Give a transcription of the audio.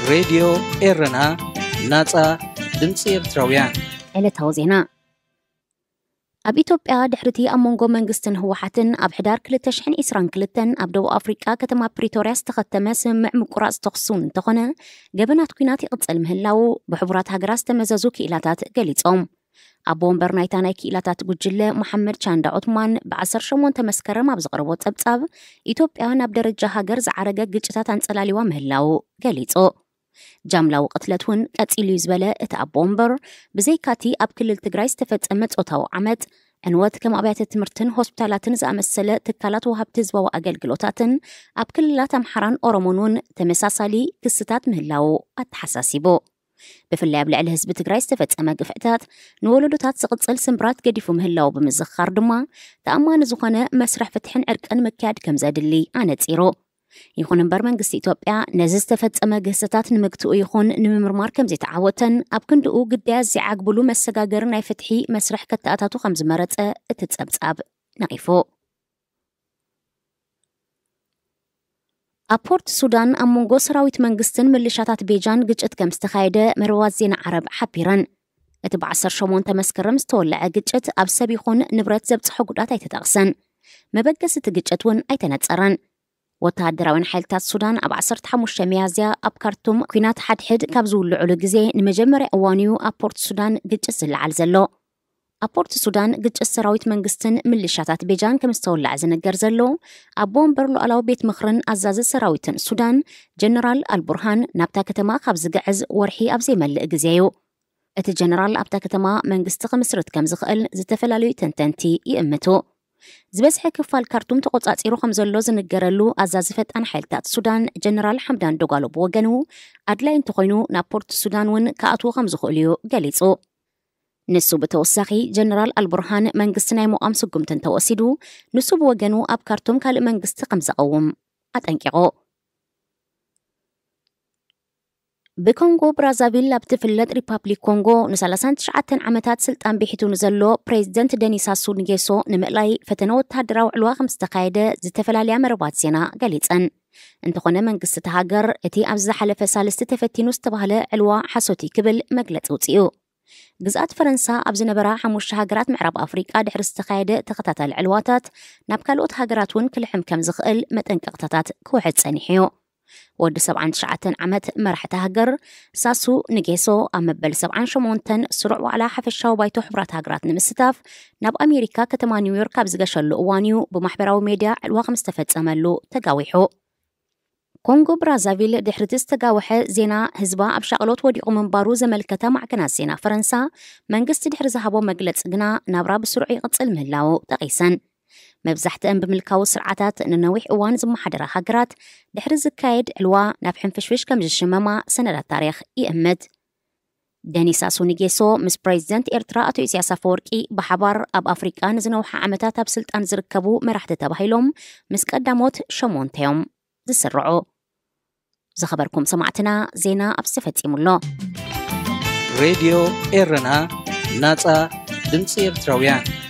ሬድዮ ኤረና፣ ናጻ ድምጺ ኤርትራውያን። ዕለታዊ ዜና። ኣብ ኢትዮጵያ ድሕሪቲ ኣብ መንጎ መንግስትን ህወሓትን ኣብ ሕዳር ክልተ ሽሕን ዕስራን ክልተን ኣብ ደቡብ ኣፍሪቃ ከተማ ፕሪቶርያ ዝተኸተመ ስምምዕ ምቁራጽ ተኹሲ እውን እንተኾነ፣ ገበናት ኲናት ይቕጽል ምህላዉ ብሕቡራት ሃገራት ዝተመዘዙ ክኢላታት ገሊጾም። ኣቦ ወንበር ናይታ ናይ ክኢላታት ጉጅለ መሓመድ ቻንዳ ዑትማን ብዓሰርተ ሸሞንተ መስከረም ኣብ ዘቕረቦ ጸብጻብ፣ ኢትዮጵያ ናብ ደረጃ ሃገር ዝዓረገ ግጭታት ኣንጸላሊዋ ምህላዉ ገሊጹ። ጃምላዊ ቅትለት እውን ቀጺሉ እዩ ዝበለ እቲ ኣቦ ወንበር፣ ብዘይካቲ ኣብ ክልል ትግራይ ዝተፈጸመ ጾታዊ ዓመጽ፣ ዕንወት ከም ኣብያተ ትምህርትን ሆስፒታላትን ዝኣመሰለ ትካላት ወሃብቲ ህዝባዊ ኣገልግሎታትን ኣብ ክልላት ኣምሓራን ኦሮሞን እውን ተመሳሳሊ ክስታት ምህላዉ ኣተሓሳሲቡ። ብፍላይ ኣብ ልዕሊ ህዝቢ ትግራይ ዝተፈጸመ ግፍዕታት ንወለዶታት ዝቕጽል ስምብራት ገዲፉ ምህላዉ ብምዝኽኻር ድማ፣ ተኣማኒ ዝኾነ መስርሕ ፍትሕን ዕርቅን ምክያድ ከም ዘድሊ ኣነጺሩ። ይኹን እምበር መንግስቲ ኢትዮጵያ ነዚ ዝተፈጸመ ግህሰታት ንምግትኡ ይኹን ንምምርማር ከም ዘይተዓወተን ኣብ ክንድኡ ግዳያት ዘይዓግብሉ መሰጋገሪ ናይ ፍትሒ መስርሕ ከተኣታቱ ከም ዝመረጸ እቲ ጸብጻብ ነቒፉ። ኣብ ፖርት ሱዳን ኣብ መንጎ ሰራዊት መንግስትን ምልሻታት ቤጃን ግጭት ከም ዝተኻየደ መርበባት ዜና ዓረብ ሓቢረን። እቲ ብዓሰርተ ሸሞንተ መስከረም ዝተወለዐ ግጭት ኣብ ሰብ ይኹን ንብረት ዘብጽሖ ጉድኣት ኣይተጠቕሰን። መበገሲ እቲ ግጭት እውን ኣይተነጸረን። ወተሃደራውያን ሓይልታት ሱዳን ኣብ ዓሰርተ ሓሙሽተ ሚያዝያ ኣብ ካርቱም ኲናት ሓድሕድ ካብ ዝውልዑሉ ግዜ ንመጀመርያ እዋን እዩ ኣብ ፖርት ሱዳን ግጭት ዝለዓል ዘሎ። ኣብ ፖርት ሱዳን ግጭት ሰራዊት መንግስትን ምልሻታት ቤጃን ከም ዝተወለዐ ዝንገር ዘሎ፣ ኣቦ ወንበር ሉዓላዊ ቤት ምኽርን ኣዛዚ ሰራዊትን ሱዳን ጀነራል ኣልቡርሃን ናብታ ከተማ ካብ ዝግዕዝ ወርሒ ኣብ ዘይመልእ ግዜ እዩ። እቲ ጀነራል ኣብታ ከተማ መንግስቲ ክምስርት ከም ዝኽእል ዝተፈላለዩ ተንተንቲ ይእምቱ። ዝበዝሐ ክፋል ካርቱም ተቖጻጺሩ ከም ዘሎ ዝንገረሉ ኣዛዚ ፈጣን ሓይልታት ሱዳን ጀነራል ሓምዳን ዶጋሎ ብወገኑ፣ ኣድላይ እንተኾይኑ ናብ ፖርት ሱዳን እውን ክኣትዉ ከም ዝኽእሉ እዩ ገሊጹ። ንሱ ብተወሳኺ፣ ጀነራል ኣልቡርሃን መንግስቲ ናይ ምቋም ስጉምቲ እንተወሲዱ፣ ንሱ ብወገኑ ኣብ ካርቱም ካልእ መንግስቲ ከም ዘቐውም ኣጠንቂቑ። ብኮንጎ ብራዛቪል ኣብ ትፍለጥ ሪፓብሊክ ኮንጎ ንሰላሳን ትሽዓተን ዓመታት ስልጣን ብሒቱ ንዘሎ ፕሬዚደንት ደኒ ሳሱ ንጌሶ ንምእላይ ፈተነ ወተሃደራዊ ዕልዋ ከም ዝተኻየደ ዝተፈላለያ መረባት ዜና ገሊጸን። እንተኾነ መንግስቲ እታ ሃገር እቲ ኣብዚ ዝሓለፈ ሳልስቲ ተፈቲኑ ዝተባህለ ዕልዋ ሓሶት እዩ ክብል መግለጺ ውጽኡ። ግዝኣት ፈረንሳ ኣብ ዝነበራ ሓሙሽተ ሃገራት ምዕራብ ኣፍሪቃ ድሕሪ ዝተኻየደ ተኸታታሊ ዕልዋታት ናብ ካልኦት ሃገራት እውን ክልሕም ከም ዝኽእል መጠንቀቕታታት ክውሕድ ጸኒሑ እዩ። ወዲ ሰብዓን ትሽዓተን ዓመት መራሕቲ ሃገር ሳሱ ንጌሶ ኣብ መበል ሰብዓን ሸሞንተን ስሩዕ ዋዕላ ሓፈሻዊ ባይቶ ሕቡራት ሃገራት ንምስታፍ ናብ ኣሜሪካ ከተማ ኒውዮርክ ኣብ ዝገሸሉ እዋን እዩ ብማሕበራዊ ሜድያ ዕልዋ ከም ዝተፈጸመሉ ተጋዊሑ። ኮንጎ ብራዛቪል ድሕሪ እቲ ዝተጋወሐ ዜና ህዝባ ኣብ ሻቕሎት ወዲቑ ምንባሩ ዘመልከታ ማዕከናት ዜና ፈረንሳ፣ መንግስቲ ድሕሪ ዝሃቦ መግለጺ ግና ናብራ ብስሩዕ ይቕጽል ምህላዉ ጠቒሰን። መብዛሕትአን ብምልካዊ ስርዓታት ንነዊሕ እዋን ዝመሓደራ ሃገራት ድሕሪ ዝካየድ ዕልዋ ናብ ሕንፍሽፍሽ ከም ዝሽመማ ሰነዳት ታሪኽ ይእምት። ደኒ ሳሱ ንጌሶ ምስ ፕሬዚደንት ኤርትራ ኣቶ ኢሳያስ ኣፈወርቂ ብሓባር ኣብ ኣፍሪቃ ንዝነውሓ ዓመታት ኣብ ስልጣን ዝርከቡ መራሕቲ ተባሂሎም ምስ ቀዳሞት ሸሞንተ እዮም ዝስርዑ። ዝኸበርኩም ሰማዕትና፣ ዜና ኣብዚ ተፈጺሙ ኣሎ። ሬድዮ ኤረና፣ ናጻ ድምጺ ኤርትራውያን።